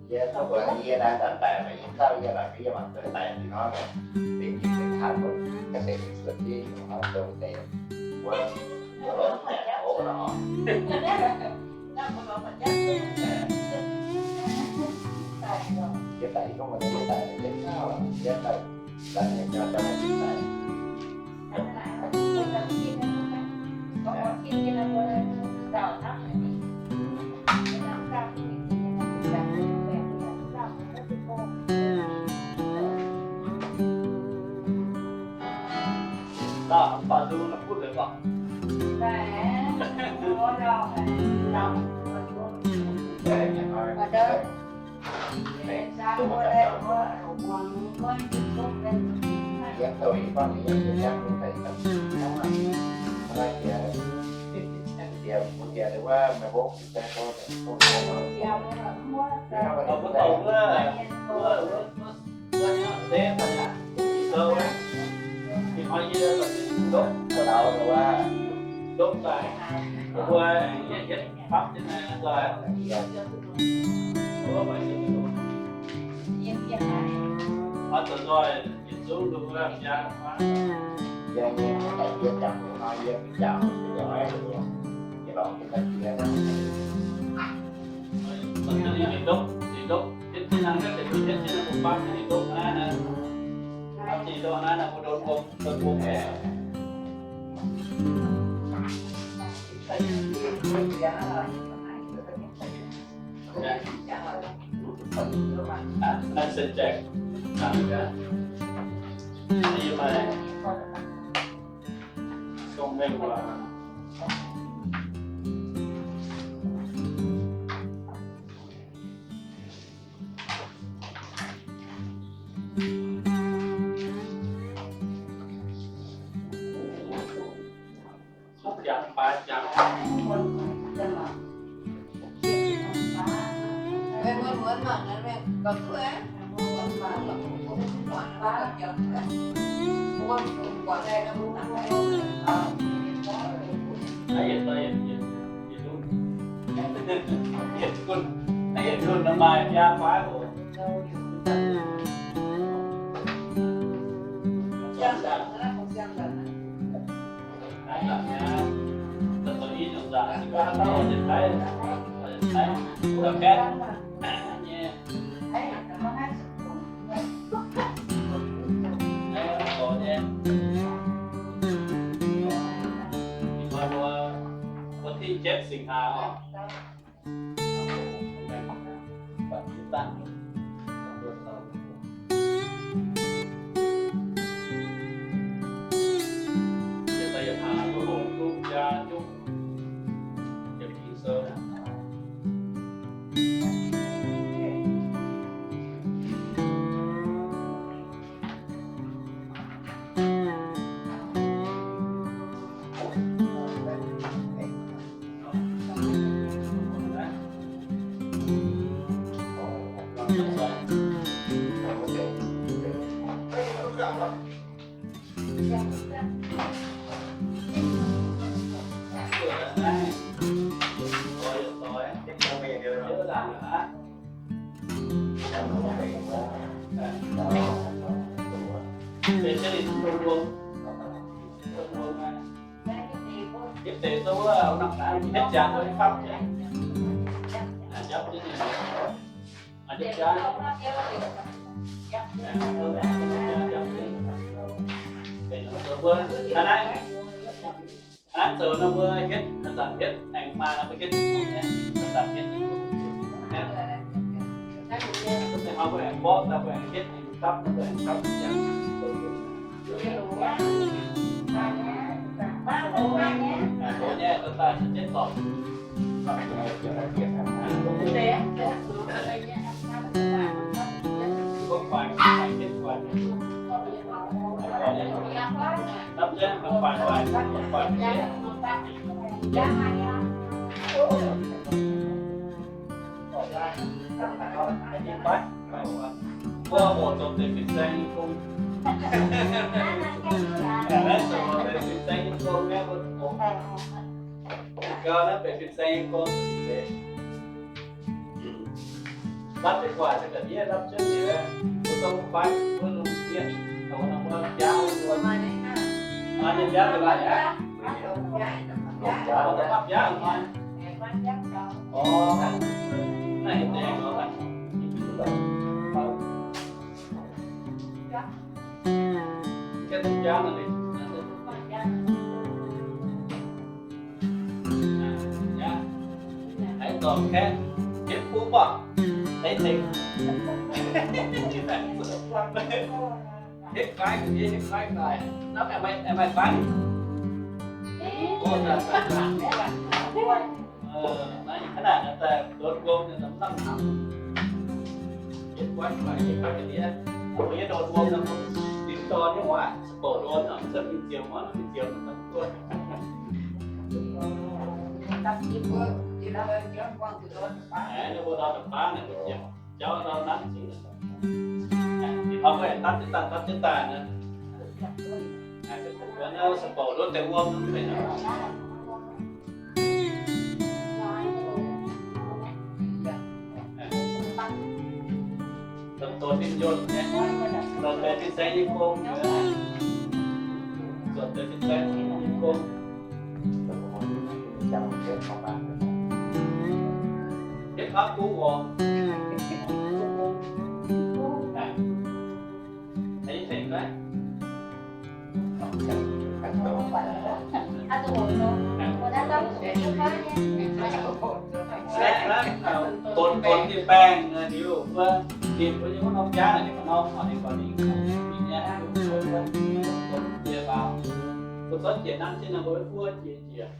Yie taux buatc yie naaiv daaih daic, yie zauh yie laaix yie mangc daaih daic ninh hnangv, dingc yie deix hnangv, ga'deix cuotv jienv haaix zoux deix, wuov, wuov lorz daic oc nor. Yie daic yie gorngv mbuox ninh, yie daic yie zauh, yie daic daaih ninh nyei jauv daaih. Hnangv naaiv zoux nor mbuo hietv, zanc hietv aengx maaih nor mbuo hietv nyei, zanc hietv nyei, mbuo aengx mborqv daaih, mbuo aengx hietv nyei, dapv nor mbuo aengx dapv nyei. Mbuo nyei daaih daaih se jienv zorc. Mbuo hoqc zoux deix fin-saeng nyei gong. Naaiv zoux deix fin-saeng nyei gong naaiv mbuo hoqc gau naaiv benx fin-saeng nyei gong. Dapv jienv gu'nguaaic se ga'ndiev dapv jienv nyei, mbuo dongh fai mbuo longc dien, dongh nor mbuo biaa mbuo, maaih nyei biaa ga'naaiv aqv. Mbuo dongh maaih biaa maaih. Orv, naaiv deix nor, ga'ndiev biaa nor, haiz dorngc kaeqv, hietv kuv baac, haiz tengx. Hietv gaaiv, hietv gaaiv daaih, naaiv aengx maaih, aengx maaih fai? Naaiv qaqv naaic daaih ndonx wuom nyei, lamh hnamv. Hietv gaaiv, hietv gaaiv ga'ndiev. Mbuo yie ndonx wuom nor, mbuo fingx dorn nyei waac, bouc ndonx nor, mv zeiz fingx ziouc, mv zeiz fingx ziouc, mv zeiz duqv. Aeqv, ninh mbuo ndorm da'baav naaic, mbuo ziouc jauv ndorm nanv zingh. Ninh mbuo aengx dapv jienv daaih, dapv jienv daaih nor, se bouc ndonx deix wuom mv fei nor. Zoux deix fin-saeng nyei gong, zoux deix fin-saeng nyei gong. Hietv baav kuv oc. Tengx naaiv. Donx, donx diuh baengh liuz, mbuo ninh mbuo nyei wuov norm jaav naaic, ninh mbuo norm oc, ninh gorngv ninh mingh nyei, donx diuh baengh. Mbuo zorqv jiex nanv jienv nor, mbuo wuov jiex jiex.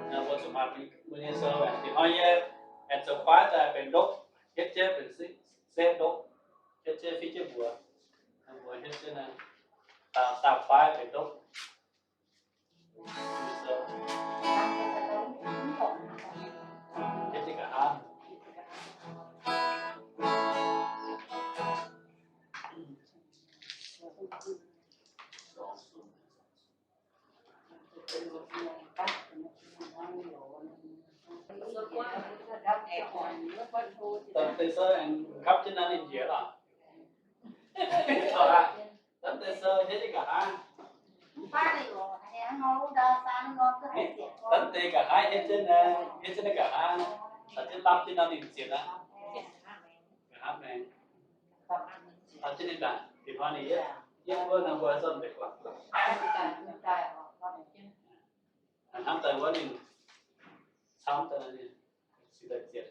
Mbuo zuqc maaih mbuo nyei sou, ih hnoi yie aengx zoux kuaaiv daaih benx ndopv, hietv jienv benx setv ndopv. hietv jienv fiev jienv mbuox, mbuox hietv jienv naaiv, daaih, daaih faaiv benx ndopv. Hietv jienv nqa'haav. Deix sou aengx gapv jienv naaiv ninh njiec lorqc. Deix sou hietv jienv nqa'haav. Deix nqa'haav hietv jienv, hietv jienv nqa'haav, caux jienv dapv jienv nor ninh zienc aqv. Nqa'haav maengx. Taux jienv ninh daaih, ih hnoi ninh yietv, yietv wuov nor mbuo zorqv deix guangc. Hnamv daaih wuov ninh camv daaih ninh cingx daaih zienc.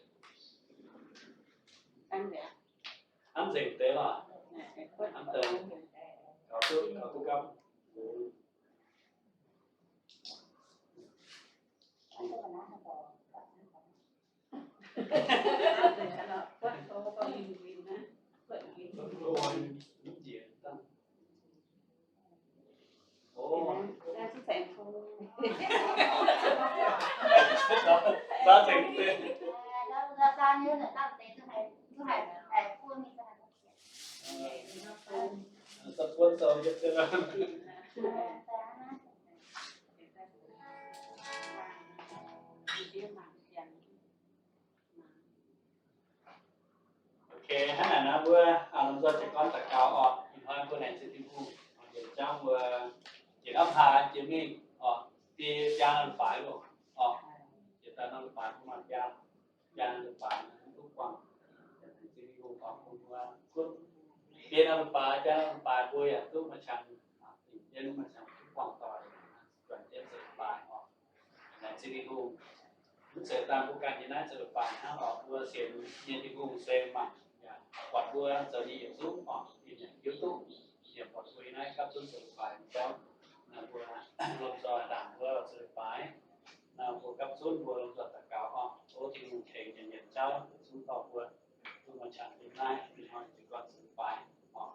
Hnamv nzengc deix lorqc. Hnamv deix gaux duqv, gaux duqv gapv. Ok, hnangv naaic nor mbuo lomh nzoih jiez gorn daux gaux oc. Ih hnoi mbuo laengz zingh Tin-Hungh, yietc jauv mbuo jiex norm hlaax jiex mingh oc, biaa norm leiz-baaix loh oc. Jiex daaih norm leiz-baaix mbuo maaih biaa, biaa norm leiz-baaix duqv buangh. Laengz zingh Tin-Hungh oc, bun mbuo gunv biaa norm leiz-baaix, biaa norm leiz-baaix mbuo yaac duqv maaih qangx, maaih qangx duqv buangh doic, juangc jienv zoux leiz-baaix oc. Laengz zingh Tin-Hungh. Mv zeiz dangh mbuo ganh yiem naaiv zoux leiz-baaix hnangv oc, mbuo sienx nyei Tin-Hungh se mangc yaac buatc mbuo zoux nyei yietc zungv oc, ninh yaac hiuv duqv, yaac buatc mbuo yiem naaiv gapv zunv zoux leiz-baaix nyei jauv. Naaiv mbuo lomh nzoih ndaangc mbuo zoux leiz-baaix, naaiv mbuo gapv zunv mbuo lomh nzoih daux gaux oc, tov Tin-Hungh tengx nyanc nyanc jauv yietc zungv dorh mbuo, duqv maaih qangx yiem naaiv ih hnoi jiez gorn zoux leiz-baaix oc.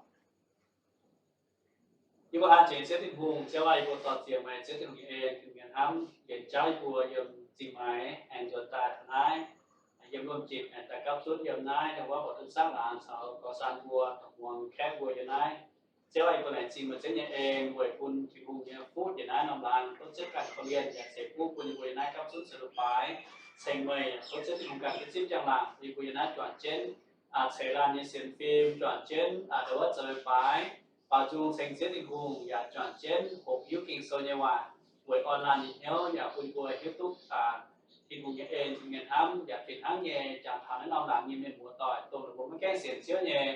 Yie mbuo an jiex Ziouv Tin-Hungh, Ziouv aac, yie mbuo dorh ziex meih Ziouv Tin-Hungh nyei en, Tin-Hungh nyei hnamv, yienc jauv yie mbuo yiem zingh maaiz aengx nzuonx daaih taux naaiv, yiem luonh jitc aengx daaih gapv zunv yiem naaiv, ndau wuov buatc duqv samv laangz caux gorx saan mbuo, dongh muangx kaeqv mbuo yiem naaiv. Ziouv aac, yie mbuo laengz zingh meih Ziouv nyei en, weic bun Tin-Hungh nyei fuqv njiec naaiv norm laangz, tov Ziouv ganh korv-lienh yaac ceix fuqv bun yie mbuo yiem naaiv gapv zunv zoux leiz-baaix ceng meih. Tov Ziouv Tin-Hungh ganh duqv zipv njang-laangc bun yie mbuo yiem naaiv juangc jienv ceix laanh nyei sienx fim, juangc jienv ndau wuov zoux leiz-baaix, baaux nzung ceng Ziouv Tin-Hungh, yaac juangc jienv hoqc hiuv Ging-Sou nyei waac weic orn laanh nyei hnyouv, yaac bun mbuo hiuv duqv Tin-Hungh nyei en, Tin-Hungh nyei hnamv, yaac fih hnangv nyei jangx taux naaiv norm laangz nyei mienh muoz doic, dongh ninh mbuo maiv gaengh sienx Ziouv nyei.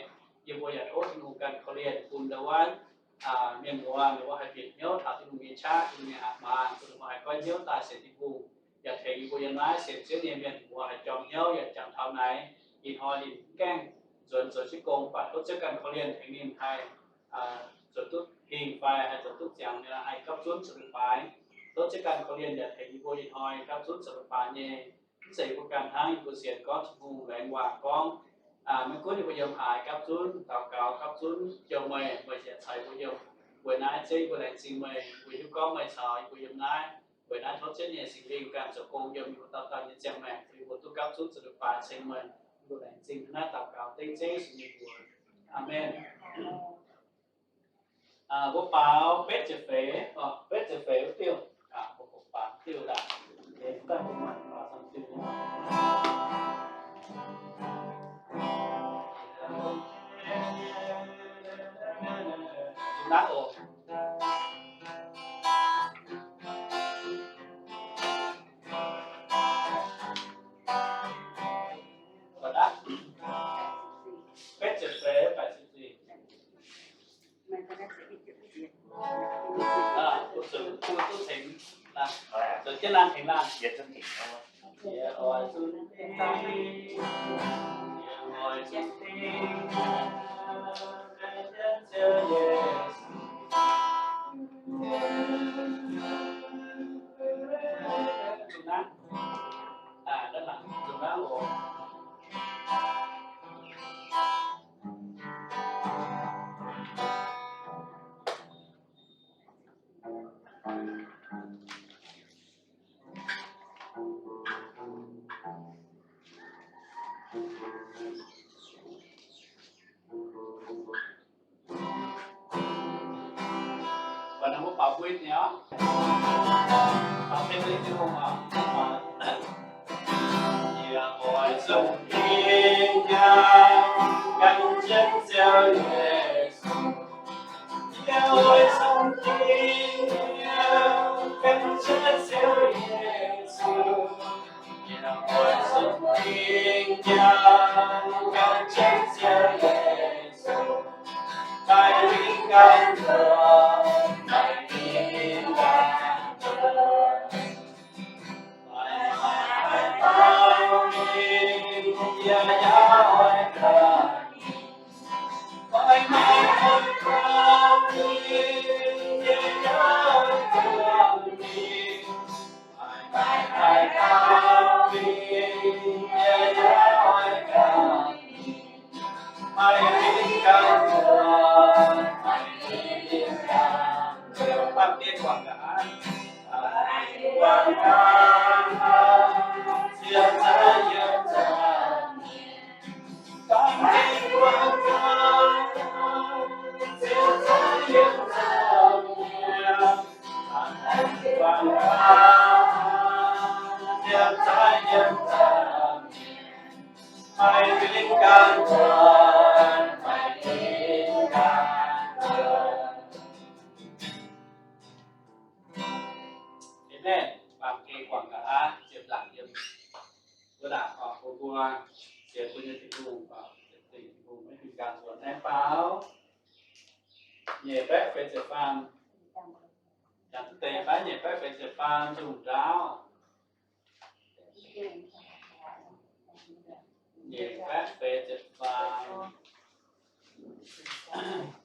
Yie mbuo yaac tov Tin-Hungh ganh korv-lienh bun ndau wuov mienh muoz, ninh mbuo haih bieqc hnyouv taux Tin-Hungh nyei qaqv, Tin-Hungh nyei hatc maaz, bun ninh mbuo haih goiv hnyouv daaih sienx Tin-Hungh. Yaac tengx yie mbuo yiem naaiv sienx Ziouv nyei mienh muoz haih jorm hnyouv, yaac jangx taux naaiv ih hnoi ninh mv gaengh nzuonx zoux jienv gong, mv baac tov Ziouv ganh korv-lienh tengx ninh haih zuotc duqv hingh fai haih zuotc duqv ziangx, haih gapv zunv zoux leiz-baaix. Tov Ziouv ganh korv-lienh yaac tengx yie mbuo ih hnoi gapv zunv zoux leiz-baaix nyei. Mv zeiz yie mbuo ganh hnangv, yie mbuo sienx gorngv Tin-Hungh laengz waac gorngv, maiv gunv yie mbuo yiem haaix gapv zunv daux gaux, gapv zunv jouh meih, meih yaac caux yie mbuo yiem. Weic naaiv Ziouv, yie mbuo laengz zingh meih, yie mbuo hiuv gorngv meih caux yie mbuo yiem naaiv. Weic naaiv tov Ziouv nyei Singx Lingh ganh zoux gong yiem yie mbuo dauh dauh nyei ziangh maengc, bun yie mbuo duqv gapv zunv zoux leiz-baaix ceng meih. Yie mbuo laengz zingh hnangv naaiv daux gaux dengv Ziouv Yesu nyei mbuox. Aamen. Mbuo baaux betv ziepc feix, betv ziepc feix wuov diuh, mbuo baaux diuh daaih. Zuqc naaiv oc. Betv ziepc feix, betv ziepc feix. Mbuo zuqc, mbuo duqv tengx laanh, zoux jienv laanh tengx laanh. Yie oix zunv dingc, yie oix zunv dingc, Ziouv Yesu. Zuqc naaiv, aa, naaiv laangz zuqc naaiv oc. Yie oix zuqc dingh jaa gan jienv Ziouv Yesu. Yie oix zuqc dingh jaa gan jienv Ziouv Yesu. Yie oix zuqc dingh jaa gan jienv Ziouv Yesu. Maaih lingh ganh nzuonx, maaih lingh ganh nzuonx. Maaih, maaih, maaih baaux mingh, yie yaac oix baaux mingh. Maaih, maaih, maaih baaux mingh, yie yaac oix baaux mingh. Maaih, maaih, maaih baaux mingh, yie yaac oix baaux mingh. Maaih lingh ganh nzuonx, maaih lingh ganh nzuonx. Baamh gen guangc gaax. Baamh gen guangc gaax, Ziouv Zaangc Diex yiem nzangc. Baamh gen guangc gaax, Ziouv Zaangc Diex yiem nzangc. Baamh gen guangc gaax, Ziouv Zaangc Diex yiem nzangc. Maaih lingh ganh nzuonx, maaih lingh ganh nzuonx. Amen. Baamh gen guangc gaax aqv, ziepc nzaangc yiem. Mbuo daaih oc, mbuo, mbuo sienx mbuo nyei Tin-Hungh, sienx Tin-Hungh maiv lingh ganh nzuonx. Aengx faaux nyeic baeqv feix ziepc faam. Yangh deix fai nyeic baeqv feix ziepc faam, nzungh ndaauv. Nyeic baeqv feix ziepc faam.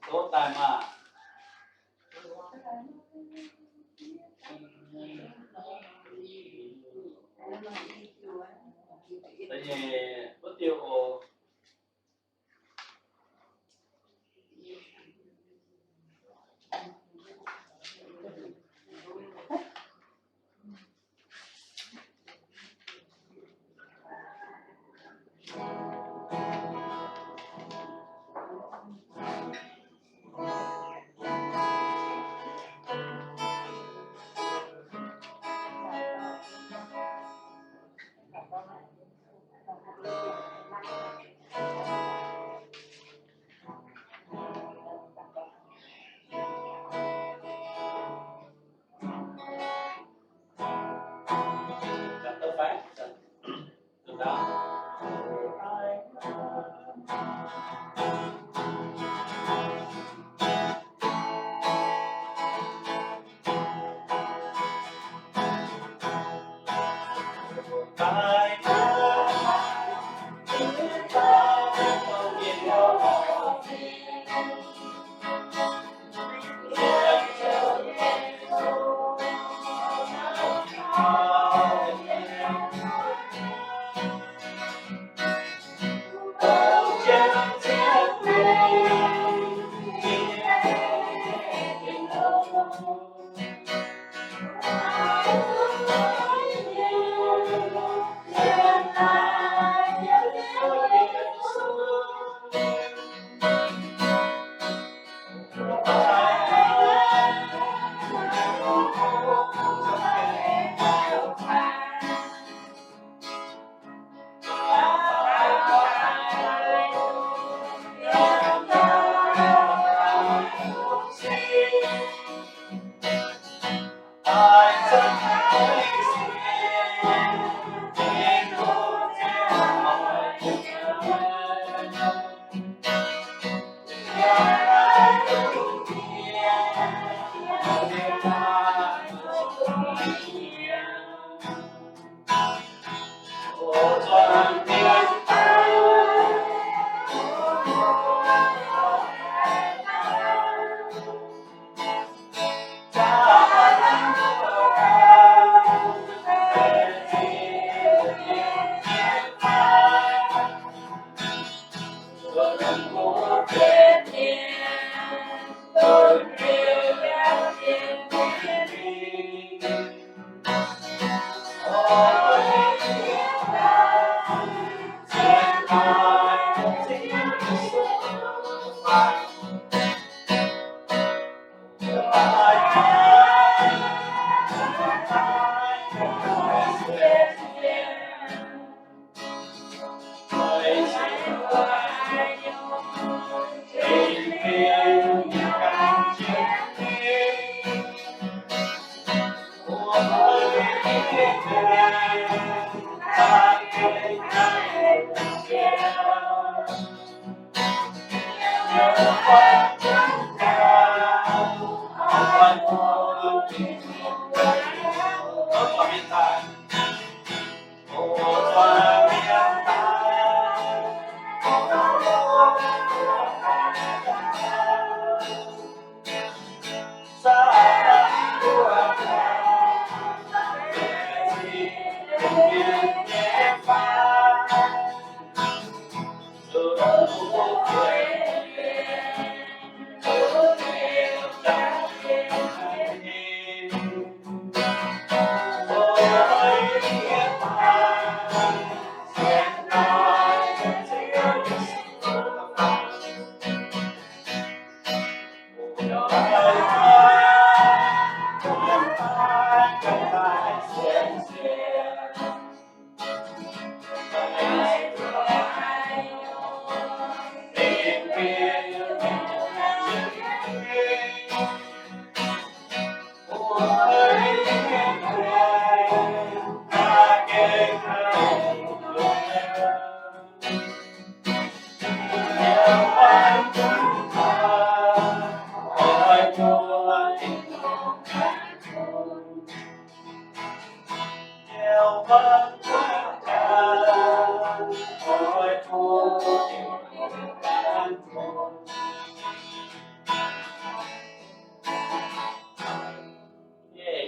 Tov daaih maah. Da'nyeic wuov diuh oc.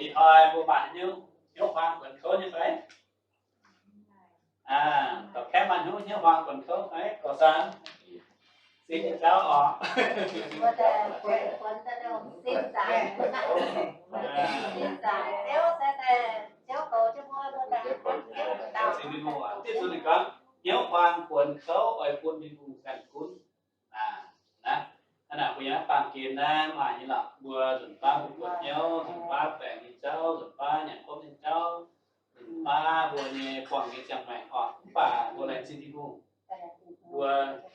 Ih hnoi mbuo maaih hnyouv, hnyouv huaang kuonx kouv nyei fai? Aa, dorh kaeqv maaih hnyouv, hnyouv huaang kuonx kouv fai? Gorx-Saang, sin nyei jauv oc. Sin Tin-Hungh, diuh zuqc ninh gorngv hnyouv huaang kuonx kouv oix bun Tin-Hungh saeng-gunv. Aa, naaiv, naaiv mbuo yiem naaiv baamh gen naaiv maaih nyei lorqc. Mbuo nzunc baav mbuo buatc hnyouv, nzunc baav baengc nyei jauv, nzunc baav nyanc gomv nyei jauv, nzunc baav mbuo nyei buangh nyei ziangh maengc oc. Mv baac mbuo laengz zingh Tin-Hungh, mbuo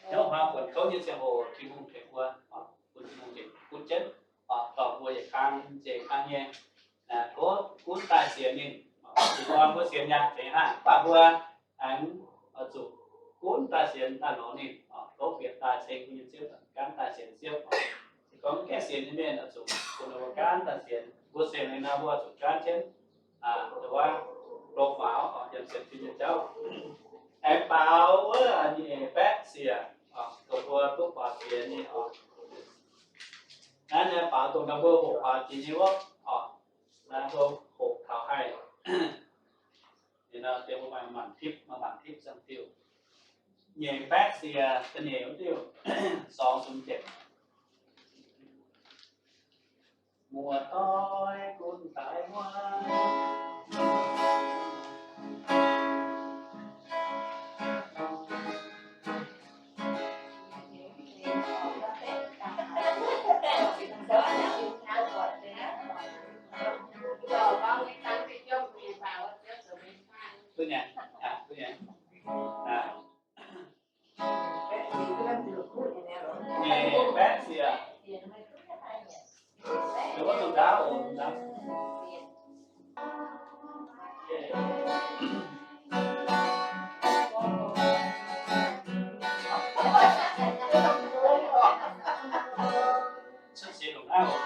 hnyouv huaang kuonx kouv nyei ziangh hoc Tin-Hungh tengx mbuo, bun Tin-Hungh tengx butv jienv, dorh mbuo yietc kang nzengc kang nyei. Tov gunv daaih sienx ninh. Ih hnoi mbuo sienx yaac tengx hnangv, mv baac mbuo aengx zuqc gunv daaih sienx daaih lorz ninh. Tov bieqc daaih ceng mbuo nyei Ziouv, gaanv daaih sienx Ziouv. Se gorngv mv gaengh sienx nyei mienh oix zuqc bun ninh mbuo gaanv daaih sienx. Mbuo sienx liuz nor mbuo zuqc gaanv jienv, aa, nduov, nduov faaux, yiem sienx Tin nyei jauv. Aengx baaux wuov nyei baeqv siec, dongh mbuo duqv baaux jiex nyei oc. Naaiv nyei baaux dongh mbuo hoqc baaux jiex nyei wuov oc. Naaiv mbuo hoqc taux haih. Liuz nor, diex mbuo maaih maanc tipv, maaih maanc tipv ziangh diuh. Nyeic baeqv siec da'nyeic wuov diuh, song zunc jec. Muoz-doic gunv daaih wuov. Duqv nyanc, aa, duqv nyanc. Aa. Nyeic baeqv siec. Wuov dongh ndaauv oc, ndaauv. Cuotv seix longc naaiv oc.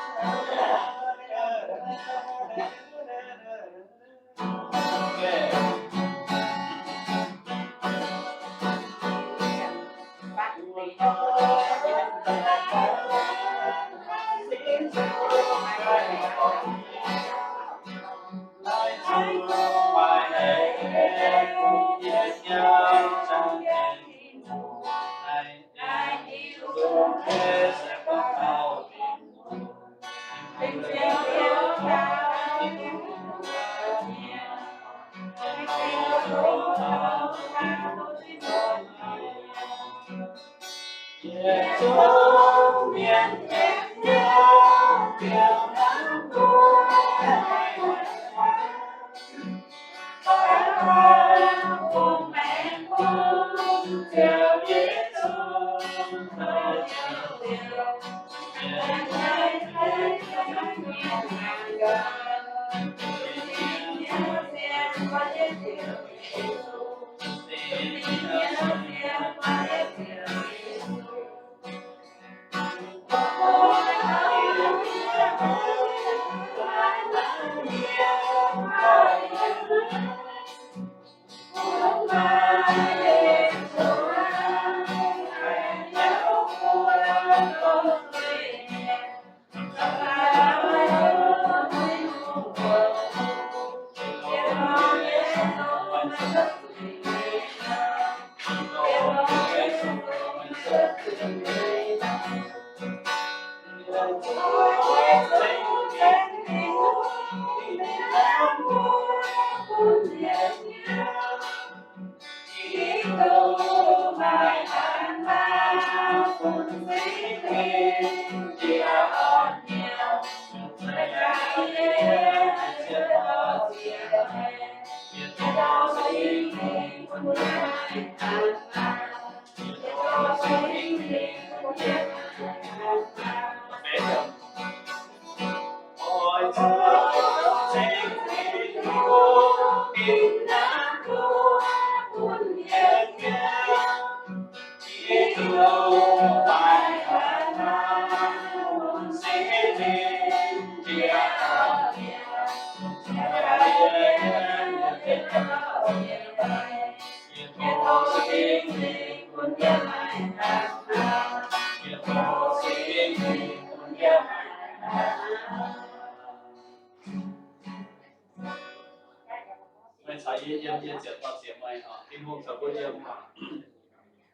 Meih caux yie yiem, yie ziepc dorh ziepc meih oc. Tin-Hungh caux mbuo yiem.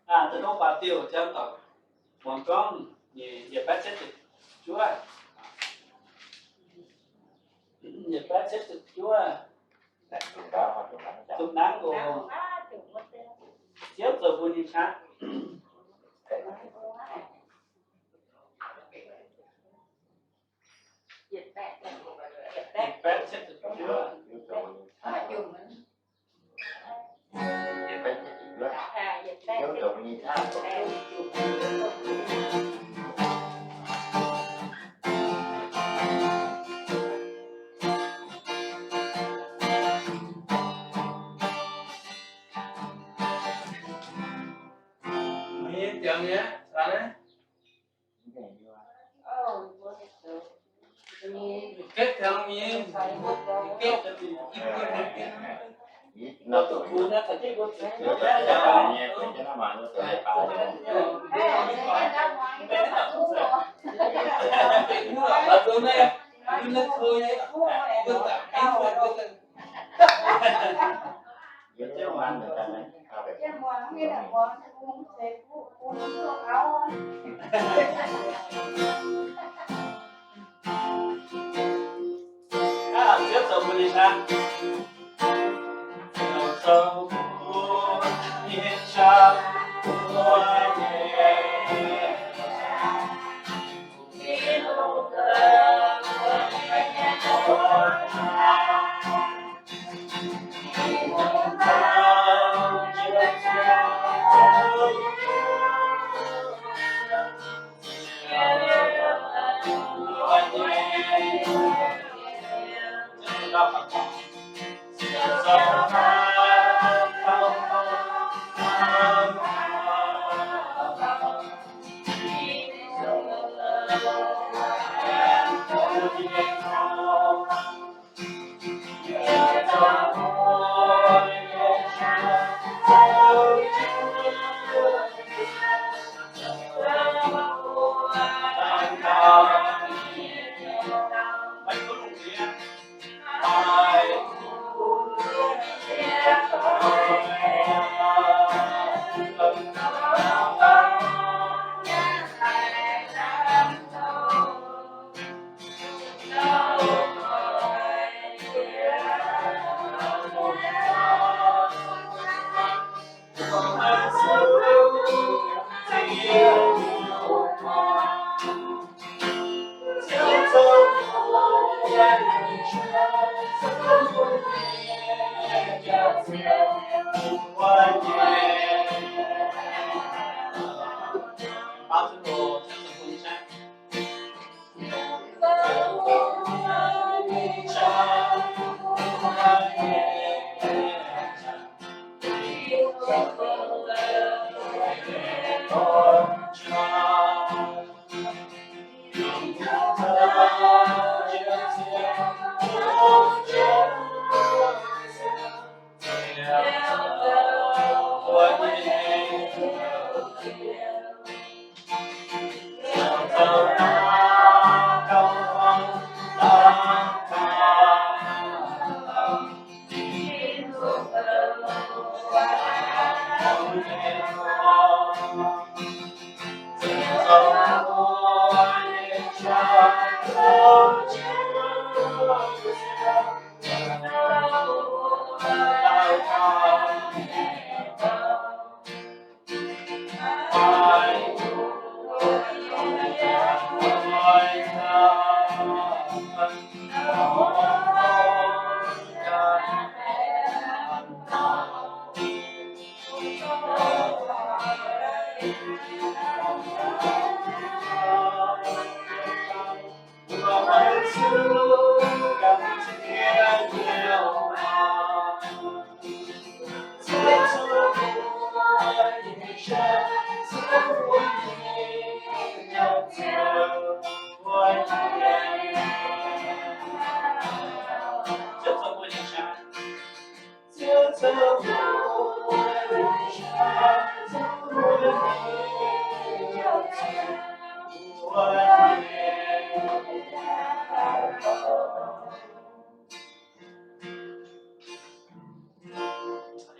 Aa, za'gengh baac diuh jang dorc, muangx gorngv nyei yietc baeqv cietv ziepc juov, yietc baeqv cietv ziepc juov. Zuqc nangv oc. Ziouv zoux mbuo nyei qaqv. Yietc baeqv cietv ziepc juov.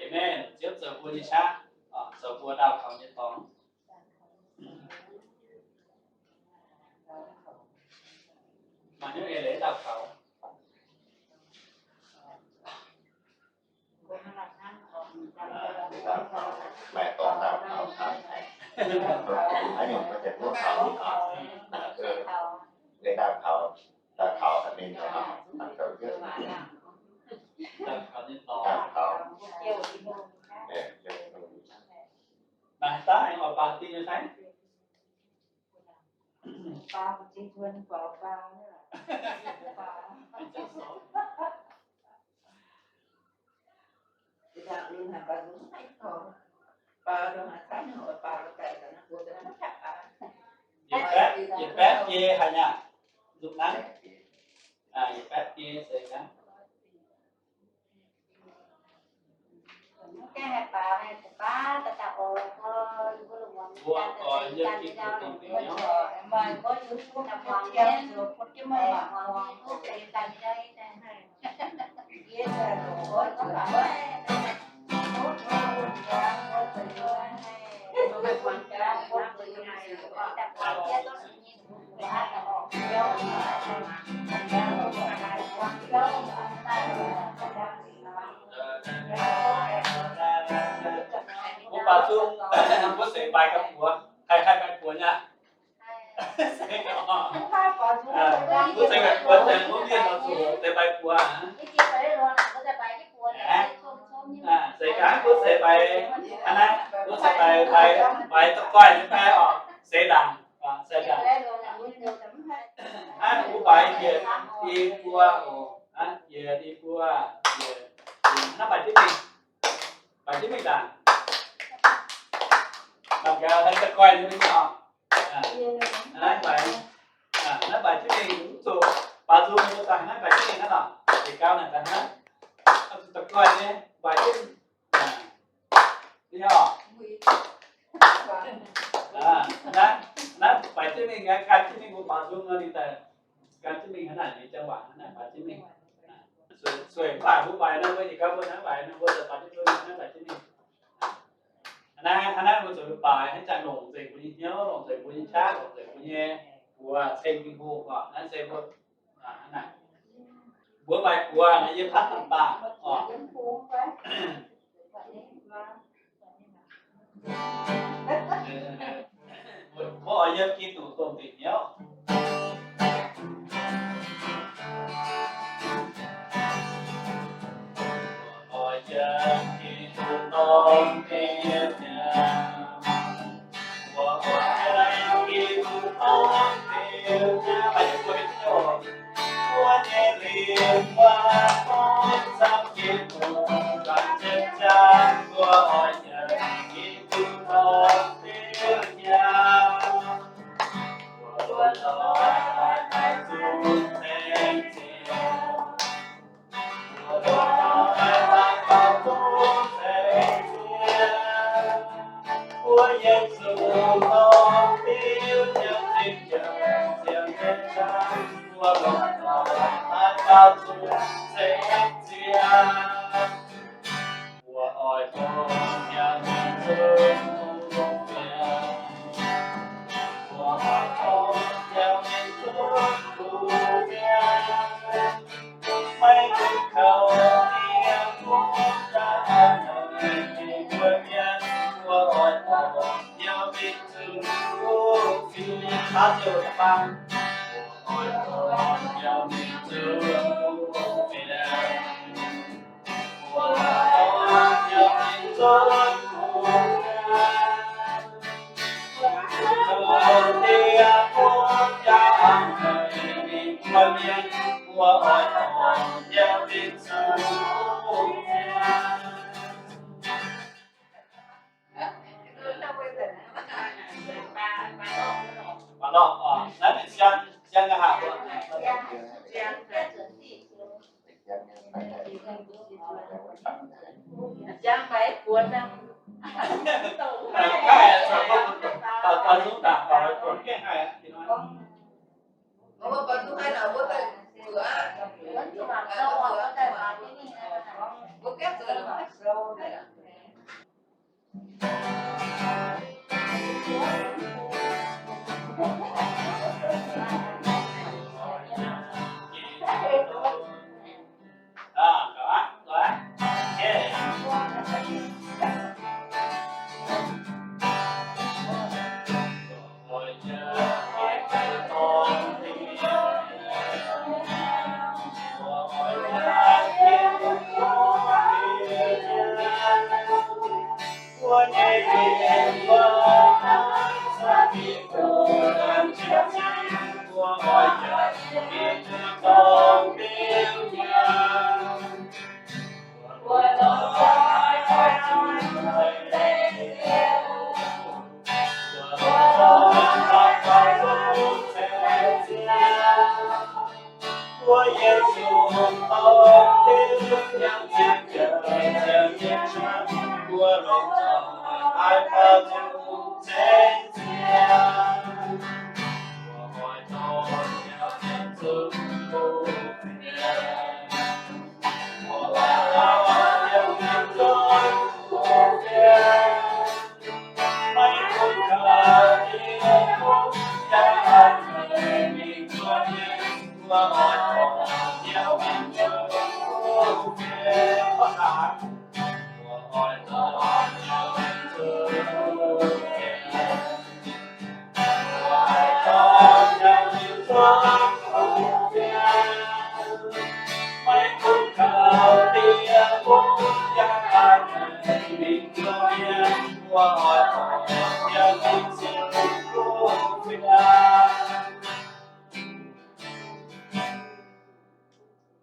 Amen. Ziouv zoux mbuo nyei qaqv, zoux mbuo ndau kaux nyei dorngx. Maaih hnyouv eix leiz ndau kaux. Maaih dorngx ndau kaux hnangv. Haaix nyungc mbuo ziouc duqv kaux nyei oc. Leiz ndau kaux, ndau kaux mingh oc, ndau kaux yietv. Ndau kaux. Maaih daaih oix baaux dingh nyei fai? Yietc baeqv, yietc baeqv biei haaix nyungc? Nzunc naaiv. Yietc baeqv biei se hnangv. Mbuo oix yiem Giduc dongh dingc hnyouv. Mbuo baaux nzung, mbuo seix mbaix ganh buoz, haih haih mbaix buoz nyei. Mbuo seix mbaix buoz, mbuo mienh oix zuqc seix mbaix buoz. Seix gaax mbuo seix mbaix, hnangv naaiv mbuo seix mbaix, mbaix, mbaix da'goih nyei fai oc, seix ndaangc, seix ndaangc. Hnangv mbuo mbaix yietc i buo oc, yietc i buo, yietc, hnangv mbaix jienv mingh, mbaix jienv mingh ndaangc. Mangc gaax, da'goih nyei mingh oc. Naaiv mbaix, naaiv mbaix jienv mingh mv zuqc baaux nzung, mbuo daaih naaiv mbaix jienv mingh naaiv oc. Deix gauv naaic daaih naaiv, zuqc da'goih nyei mbaix jienv. Naaiv, naaiv mbaix jienv mingh, gan jienv mingh mbuo baaux nzung nor ninh daaih gan jienv mingh hnangv naaic, ninh จังหวะ hnangv naaic mbaix jienv mingh. Sueih mv baac mbuo mbaix naaiv, mbuo yietc gauh mbuo hnangv mbaix naaiv, mbuo daaih baaux jienv mingh hnangv mbaix jienv mingh. Hnangv naaiv, hnangv naaiv mbuo zuqc baaix hnangv jangx longc nzengc mbuo nyei hnyouv, longc nzengc mbuo nyei qaqv, longc nzengc mbuo nyei buoz ceng Tin-Hungh oc. Naaiv se mbuo, hnangv naaic, mbuo mbaix buoz naaiv yiem patv dangh baac oc. Mbuo oix yiem Giduc dongh dingc hnyouv. Oix yiem Giduc dongh dingc hnyouv. Mbuo oix yiem Giduc dongh dingc hnyouv. Mbuo nyei lingh wuonh hnamv Giduc, mbuo oix yiem Giduc dongh dingc hnyouv.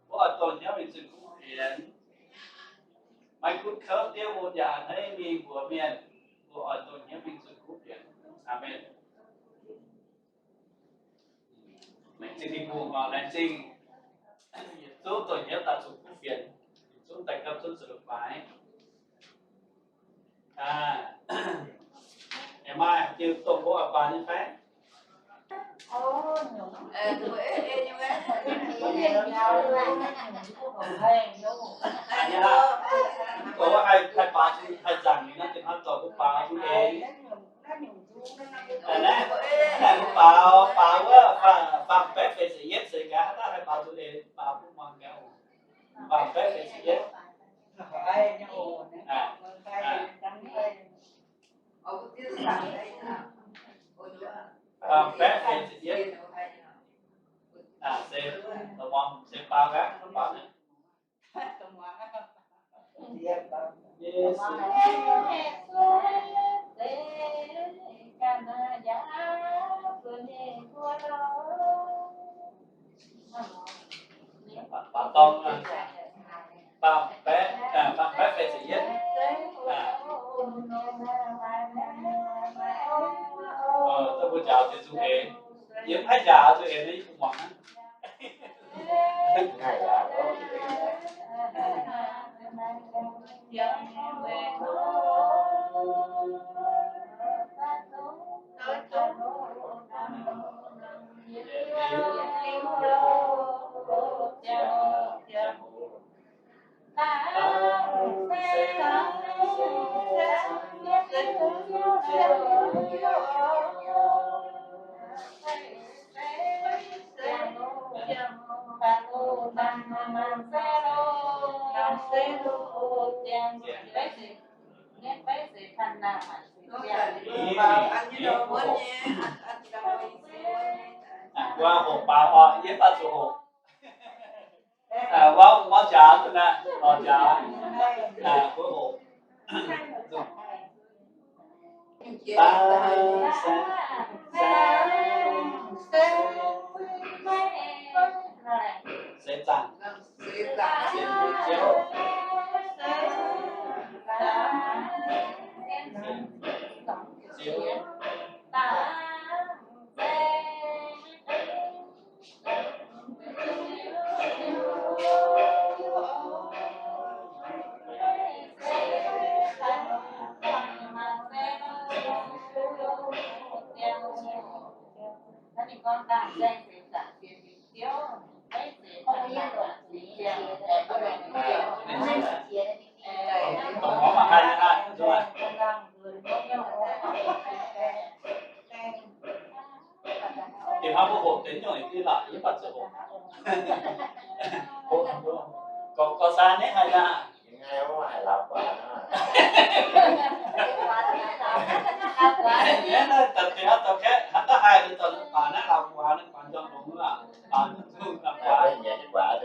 Mbuo oix dongh hnyouv mingh zunh kuv fienx. Maiv gunv kouv diev wuonh yaac hneiv mingh mbuox mienh, mbuo oix dongh hnyouv mingh zunh kuv fienx. Aamen. Laengz zingh Tin-Hungh oc, laengz zingh yietc zungv dongh hnyouv daaih zunh kuv fienx, yietc zungv daaih gapv zunv zuqc lungh faix. Aa, maaih diuh dongh mbuo oix baac nyei fai? Mv baac haih, haih baac, haih nzaangc mingh naaiv, dingh hnangv dorh mbuo baaux zuqc eix. Naaiv, naaiv mbuo baaux, baaux wuov faam-baeqv feix ziepc yietv seix gaax, naaiv haih baaux zuqc eix, baaux bun muangx gaax. Faam-baeqv feix ziepc yietv. Faam-baeqv feix ziepc yietv. Se, se baaux gaax, baaux naaiv. Faam-baeqv, faam-baeqv feix ziepc yietv. Mbuo njaaux zuqc eix. Yie mv haih njaaux zuqc eix, yie bun muangx aqv. Mbuo hoqc baaux oc, yie mv baac zuqc hoqc. Wuov, wuov njaaux duqv naaiv, lorz njaaux. Mbuo hoqc. Seix zaangc. Ziouv. Dongh mbuo mangc gaax, Diex hnoi mbuo hoqc deix nyungc, yie mv baac zuqc hoqc. Gorx, gorx-saa naaiv haaix nyungc? Naaiv da'deix hnangv da'haih, da'deix baac naaiv la'guaaz, naaiv guaaz njormh longx aqv. Baac zuqc la'guaaz.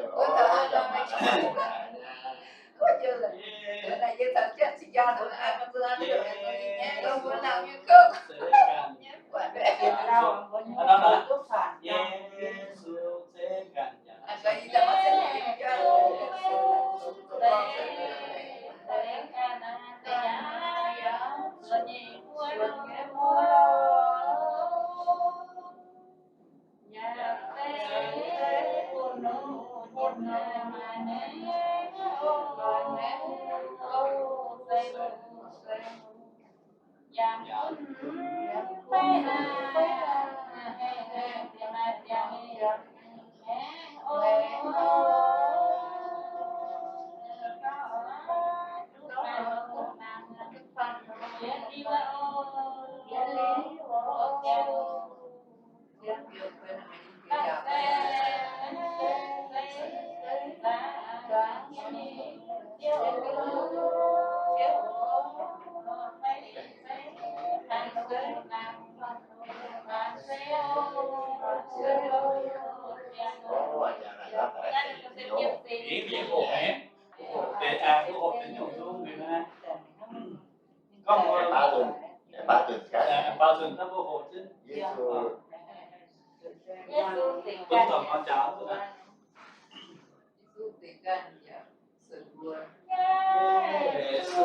Yesu,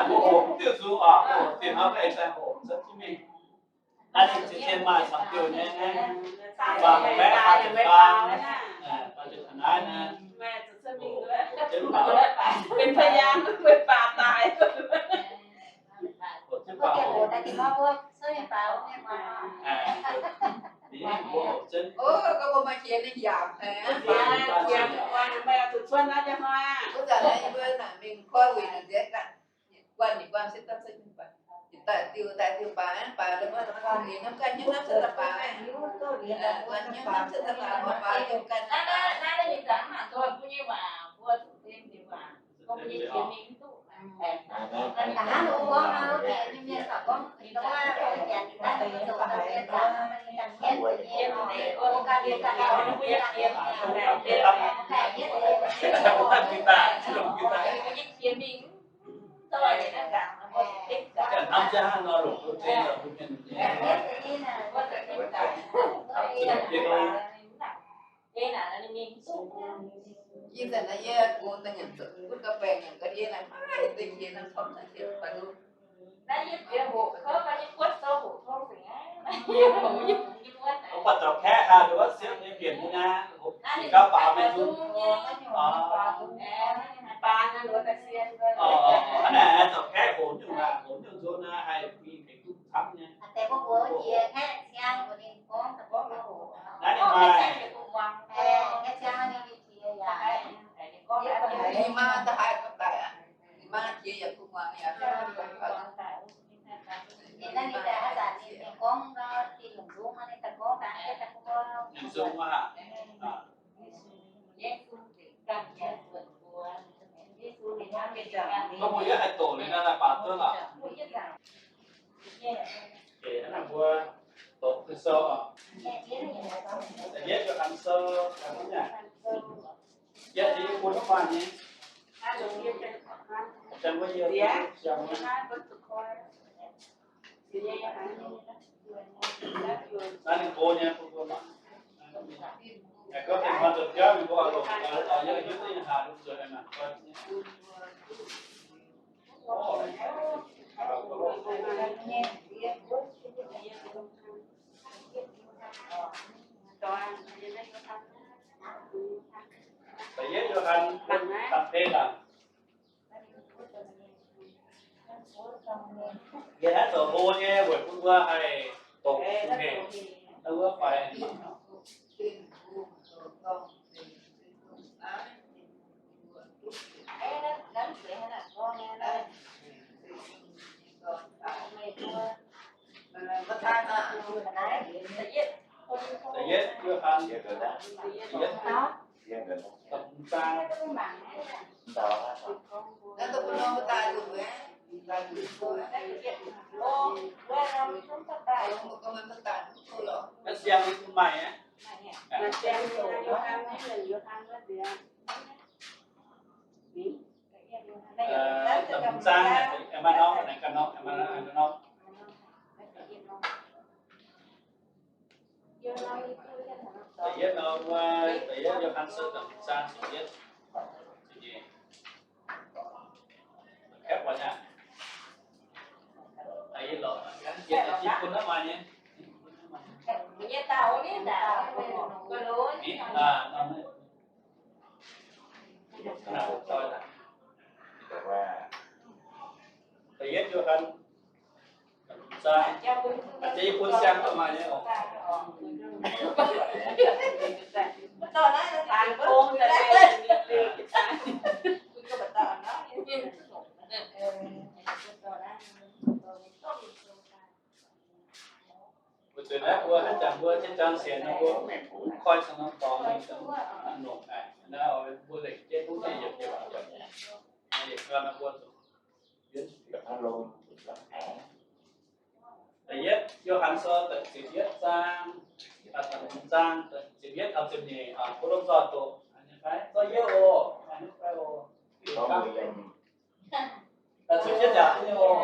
Mbuo hoqc diuh nzung oc, hoqc diuh hnoi mbuo aengx daaih hoqc za'gengh mingh. Naaiv ninh ziex cien maaih camv diuh nyei, mangc baeqv haaix diuh faang, baeqv diuh taux naaiv naaiv. Benx พยาน mbuo baac daaih. Hoqc jienv baac hoqc. Mbuo hoqc jienv. Mbuo zuqc cuotv naaiv nyei hnoi. Mbuo zanc naaiv mbuo naaic mingh koi wuic naaic nziex ganh. Guanh ninh guanh se daaih cuotv mingh baac. Daaih diuh, daaih diuh baac, baac la'guaih ninh hnamv ganh hnyouv hnamv cuotv daaih baac. Guanh hnyouv hnamv cuotv daaih baac, baac diuh ganh. Guitar, guitar. Ih zanc naaiv yie gox daaih nyanc zuqc gunv ga'baengc nyanc ga'ndiev naaic, maiv deix qiex naaiv camv naaic qiex fai duqv. Naaiv yie piex hoqc kouv, naaiv yie buov sou hoqc tong nzengc aqv. Mv baac zaux kaeqv haic, nduov siepv nyei mbienc nyei naaiv, gauh baac mingh zungv. Hnangv naaic zaux kaeqv hoqc nyungc aqv, hoqc nyungc nzuonx naaiv haih mingh gengh duqv camv nyei. Naaiv ninh maaih Ninh maa da'haaix gorngv daic aqv. Ninh maa jiex yaac bun muangx yaac. Ninh zungv aqv. Gorngv mbuo yie haih doqc ninh naaiv, naaiv baac duqv lorqc. Hnangv naaic mbuo doqc Ging-Sou oc. Da'yietv Yo^han Sou, yietv deix bun mv baac nyei. Naaiv ninh go nyei, bun mbuo mangc. Gorngv deix hnoi zoux jauv mingh mbuo oix longc, oix yiem hiuv duqv nyei haaz, lungh zuqc haih mangc gaax. Da'yietv Yo^han, Bapc^te^ndaangc. Yie naaiv zoux hlo nyei, weic bun mbuo haih doqc hec, wuov fai Da'yietv Yo^han, da'yietv, da'hmz zaang. Naaiv siang ninh maaih aqv. Da'hmz zaang, aengx maaih norm, aengx ganh norm, aengx maaih norm. Da'yietv nor, wuov, da'yietv Yo^han Sou da'hmz zaang ziepc yietv, ziepc nyeic. Kepv oix aqv. Da'yietv lorqc, yietv bun naaiv maaih nyei. Da'yietv Yo^han, zaang, da'yietv bun siang daaih maaih nyei oc. Weic zuqc naaiv mbuo haaix zanc mbuo jienv jangx sienx nor, mbuo mv koi caux norm dorngx mingh nongc aqv. Naaiv mbuo lengc jienv duqv yietc yietc yietc yietc gau nor mbuo zuqc Da'yietv Yo^han Sou da'ziepc yietv zaang, da'hmz zaang, ziepc yietv taux ziepc nyeic, mbuo lomh nzoih doqc. Zorqv yie oc, da'ziepc yietv yaac nyei oc.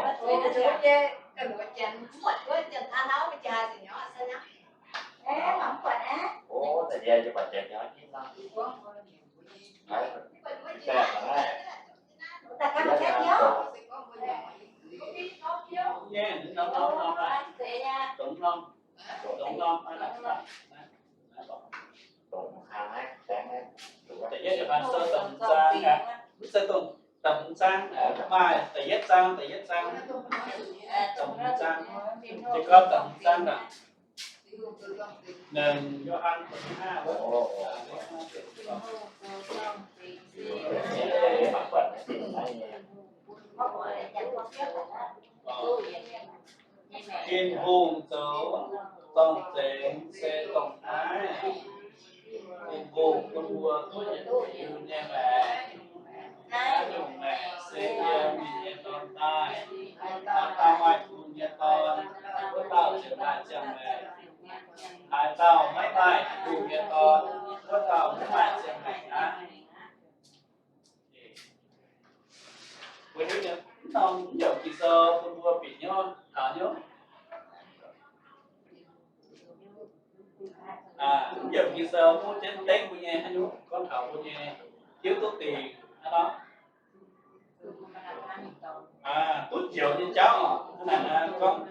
Da'yietv Yo^han Sou da'hmz zaang, mv zeiz dongh da'hmz zaang, maaih da'yietv zaang, da'yietv zaang, da'hmz zaang, se gorngv da'hmz zaang naaic. Nengc Yo^han, Tin-Hungh zoux zorng-zengx se dongh naaiv. Tin-Hungh bun mbuo duqv yietc liuz nyei maengc. Naaiv nyungc maengc se yiem ninh nyei Dorn daaih. Haaix dauh maaih Tin-Hungh nyei Dorn, wuov dauh ziouc maaih ziangh maengc. Haaix dauh maiv maaih Tin-Hungh nyei Dorn, wuov dauh maiv maaih ziangh maengc aqv. Mbuo hiuv nyei, Mv norm mv yiem Ging-Sou bun mbuo bieqc hnyouv taux hnyouv. Mv yiem Ging-Sou mbuo jienv dengv mbuo nyei haaix nyungc gorngv taux mbuo nyei hiuv duqv dingc hnangv nor. Duqv njoux nyei jauv oc. Hnangv naaic gorngv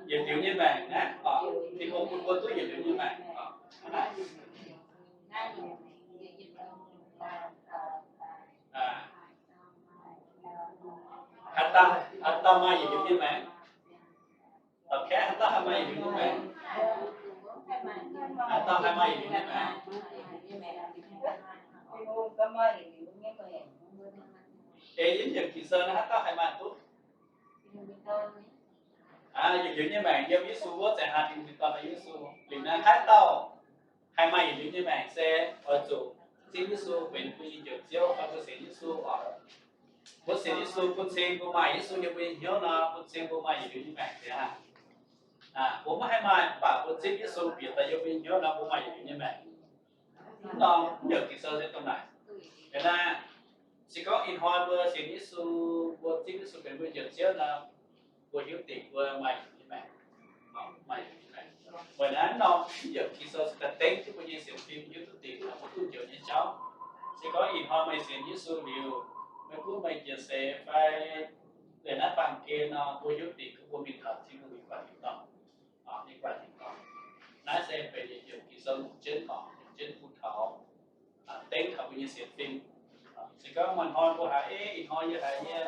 yietc liuz nyei maengc naaiv oc, Tin-Hungh bun mbuo duqv yietc liuz nyei maengc oc. Hnangv naaic. Haaix dauh, haaix dauh maaih yietc liuz nyei maengc? La'kaeqv haaix dauh haih maaih yietc liuz nyei maengc? Haaix dauh haih maaih yietc liuz nyei maengc? Ei yiem Ging-Sou naaiv haaix dauh haih maaih duqv? Yietc liuz nyei maengc yiem Yesu wuov, zaengc haaix Tin-Hungh mingh dorh baaix Yesu. Liuz naaiv haaix dauh haih maaih yietc liuz nyei maengc se oix zuqc zipv Yesu benx mbuo nyei Njoux Ziouv fai mbuo sienx Yesu oc. Mbuo sienx Yesu bun cing mbuo maaih Yesu yiem mbuo nyei hnyouv nor, bun cing mbuo maaih yietc liuz nyei maengc mi'aqv. Mbuo maiv haih maaih, mv baac mbuo zipv Yesu bieqc daaih yiem mbuo nyei hnyouv nor, mbuo maaih yietc liuz nyei maengc. Mv norm mv yiem Ging-Sou se dongh naaic. Liuz naaiv, se gorngv ih hnoi mbuo sienx Yesu, mbuo zipv Yesu benx mbuo Njoux Ziouv nor, mbuo hiuv dingc mbuo maaih yietc liuz nyei maengc. Maaih yietc liuz nyei maengc. Weic naaiv norm mv yiem Ging-Sou se daaih dengv jienv mbuo nyei sienx fim hiuv duqv dingc taux mbuo duqv njoux nyei jauv. Se gorngv ih hnoi meih sienx Yesu liuz, meih gunv meih jiex seix fai liuz naaiv baamh gen nor, mbuo hiuv dingc gorngv mbuo mingh taux Tin-Hungh nyei guanh tin-dorngh. Nyei guanh tin-dorngh. Naaiv se benx yietc yiem Ging-Sou longc jienv oc, longc jienv bun taux dengv taux mbuo nyei sienx fim. Se gorngv maaih hnoi mbuo haiz, ei, ih hnoi yie haiz yie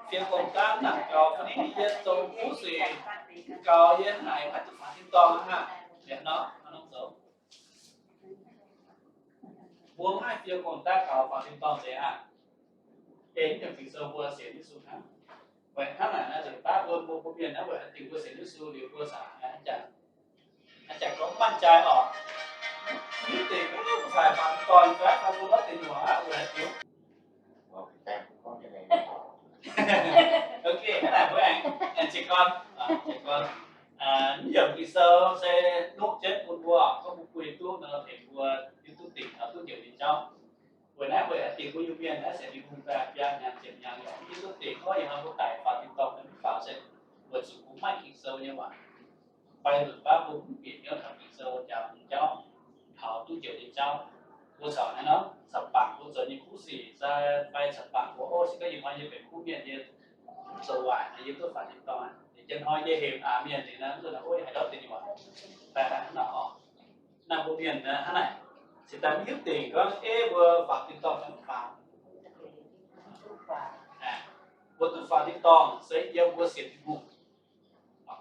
fiem gong-daqv mv nangc gaux, fai yie zoux kuv sic mv gaux, yie haiz maiv duqv faaux tin-dorngh aqv. Liuz nor, nor zoux. Mbuo maiv haih fiem gong-daqv gaux faaux tin-dorngh nzengc aqv. Ei, mv yiem Ging-Sou mbuo sienx Yesu hnangv. Weic hnangv naaic naaiv nzengc baav mbuo, mbuo, mbuo mienh naaiv weic haaix diuc mbuo sienx Yesu liuz mbuo zanc haaix zanc, haaix zanc gorngv mv maaih jai oc. Mv deix mv faix faaux tin-dorngh fai faix mbuo lorz deic nyuoqc aqv, weic haaix diuc? Ok, hnangv naaic mbuo aengx, aengx jiez gorn, jiez gorn. Mv yiem Ging-Sou se nuqv jienv bun mbuo, gorngv mbuo bun duqv nor, tengx mbuo hiuv duqv dingc taux duqv njoux nyei jauv. Weic naaiv weic haaix diuc mbuo Iu-Mienh naaiv se Tin-Hungh daaih biaa hnyangx ziepc hnyangx yaac mv hiuv duqv dingc, gorngv ih hnoi mbuo daic faaux tin-dorngh fai mv faaux se weic zuqc mbuo maiv Ging-Sou nyei waac. Fai nzunc baav mbuo mv bieqc hnyouv taux Ging-Sou jaax nyei jauv, taux duqv njoux nyei jauv. Mbuo corc naaiv nor, corc bangc mbuo zoux nyei kuv sic, fai corc bangc mbuo, o, se gorngv ih hnoi yie benx kuv mienh, yie zoux waaic nor, yie duqv faaux tin-dorngh. Yie hnoi yie hemx aax mienh liuz naaiv, mbuo nor, o, haaix dauh deix nyei waac, fai hnangv nor oc. Naaiv mbuo mienh hnangv naaic, cingx daaih mv hiuv dingc gorngv, ei, mbuo faaux tin-dorngh fai mv faaux. Mbuo duqv faaux tin-dorngh se yiem mbuo sienx Tin-Hungh.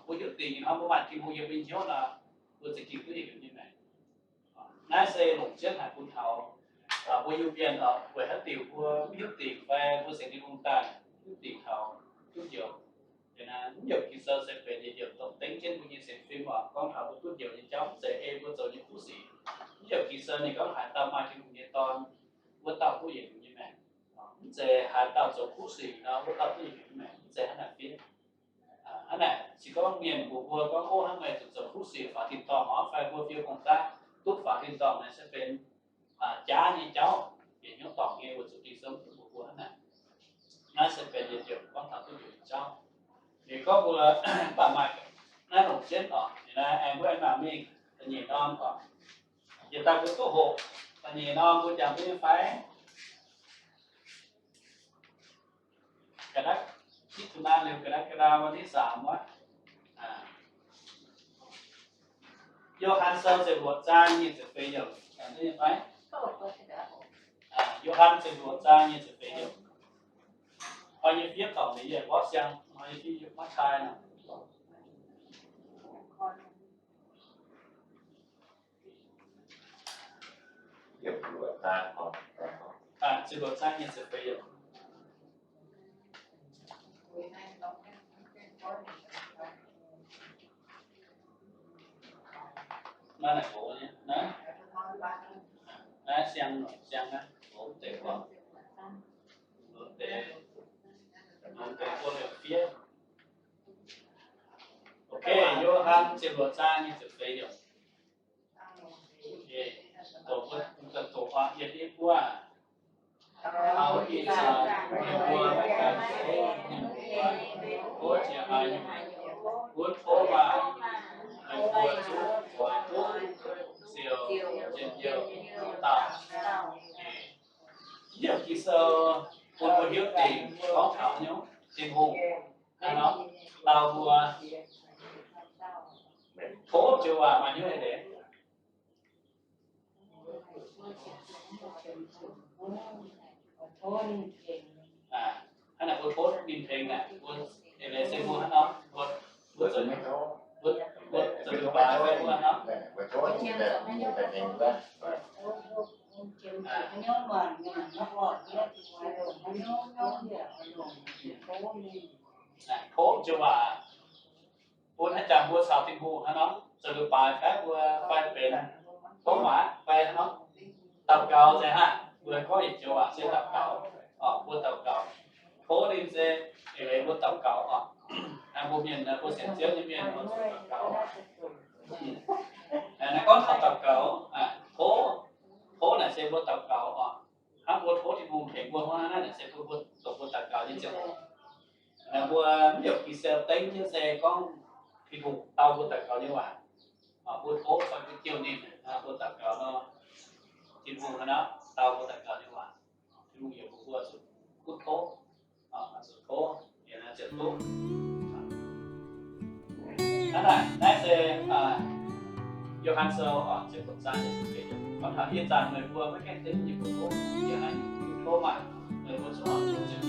Mbuo hiuv dingc hnangv mbuo maaih Tin-Hungh yiem mbuo hnyouv nor, mbuo za'gengh duqv yietc liuz nyei maengc. Naaiv se longc jienv haic bun taux mbuo Iu-Mienh oc, weic haaix diuc mbuo mv hiuv dingc fai mbuo sienx Tin-Hungh daaih hiuv dingc taux duqv njoux. Liuz naaiv mv yiem Ging-Sou se benx yietc yiem dongh dengv jienv mbuo nyei sienx fim oc, gorngv taux mbuo duqv njoux nyei jauv, mv zeiz ei mbuo zoux nyei kuv sic. Mv yiem Ging-Sou ninh gorngv haaix dauh maaih Tin-Hungh nyei Dorn, wuov dauh duqv yietc liuz nyei maengc. Mv zeiz haaix dauh zoux kuv sic nor, wuov dauh duqv yietc liuz nyei maengc. Mv zeiz hnangv naaic fiev. Hnangv naaic, se gorngv mienh mbuox mbuo gorngv, o, hnangv meih zuqc zoux kuv sic faaux tin-dorngh oc, fai mbuo fiem gong-daqv duqv faaux tin-dorngh naaic se benx jaav nyei jauv, bieqc hnyouv dorngc nyei, weic zuqc Ging-Sou mv dungx mbuox mbuo hnangv naaic. Naaiv se benx yietc yiem gorngv taux duqv njoux nyei jauv. Liuz gorngv mbuo mv baac maaih naaiv longc jienv oc, liuz naaiv aengx mbuo aengx mangc mingh da'nyeic norm oc. Yietc daaih mbuo duqv hoqc da'nyeic norm mbuo jangx duqv nyei fai? Ga'naaiv, miv tu naa liuz ga'naaiv ga'naaiv วันที่สาม wuov. Yo^han Sou ziepc luoqc zaang nyic ziepc feix yiemc, jangx duqv nyei fai? Yo^han ziepc luoqc zaang nyic ziepc feix yiemc. Hnoi yie fiev dorngc liuz yie mborqv siang, hnoi yie fiev maiv cai nor. Ziepc luoqc zaang nyic ziepc feix yiemc. Naaiv naaic gox nyei, naaiv, naaiv siang, siang naaiv gox deix wuov, deix, deix buo liemh fiev. Ok, Yo^han ziepc luoqc zaang nyic ziepc feix yiemc. Doqc, doqc, doqc, yietc, i buo. Taux ih zanc meih mbuo maiv gaengh Wuov tov maah, meih mbuo zuqc zoux duqv siou njien-youh dauh. Yiem Ging-Sou bun mbuo hiuv dingc gorngv taux nyei Tin-Hungh hnangv nor dau mbuo tov joux waac maaih hnyouv haaix deix? Hnangv naaic mbuo tov ninh tengx naaic, mbuo eix leiz se mbuo hnangv nor, mbuo, mbuo zoux, mbuo zoux liuz baaix fai mbuo hnangv nor. Tov joux waac bun haaix jangx mbuo caux Tin-Hungh hnangv nor, zoux liuz baaix fai mbuo fai benx tov maac fai hnangv nor, daux gaux nzengc hnangv. Mbuo gorngv yietc joux waac se daux gaux. Mbuo daux gaux, tov ninh se eix leiz mbuo daux gaux oc. Mbuo mienh, mbuo sienx Ziouv nyei mienh, mbuo zuqc daux gaux. Naaiv gorngv taux daux gaux, tov, tov naaic se mbuo daux gaux oc. Hnangv mbuo tov Tin-Hungh tengx mbuo hnangv naaiv, naaiv se mbuo, mbuo daux gaux nyei ziangh hoc. Mbuo mv heuc Ging-Sou dengv jienv se gorngv Tin-Hungh dau mbuo daux gaux nyei waac. Mbuo tov caux jienv ninh, mbuo daux gaux nor, Tin-Hungh hnangv naaiv dau mbuo daux gaux nyei waac. Tin-Hungh yaac bun mbuo zuqc gunv tov, zuqc tov, yaac zuqc tov. Hnangv naaic, naaiv se Yo^han Sou ziepc luoqc zaang, gorngv taux ih zanc meih mbuo maiv gaengh dengv nyei bun tov, yaac haih gunv tov maah! Meih mbuo zuqc oix zuqc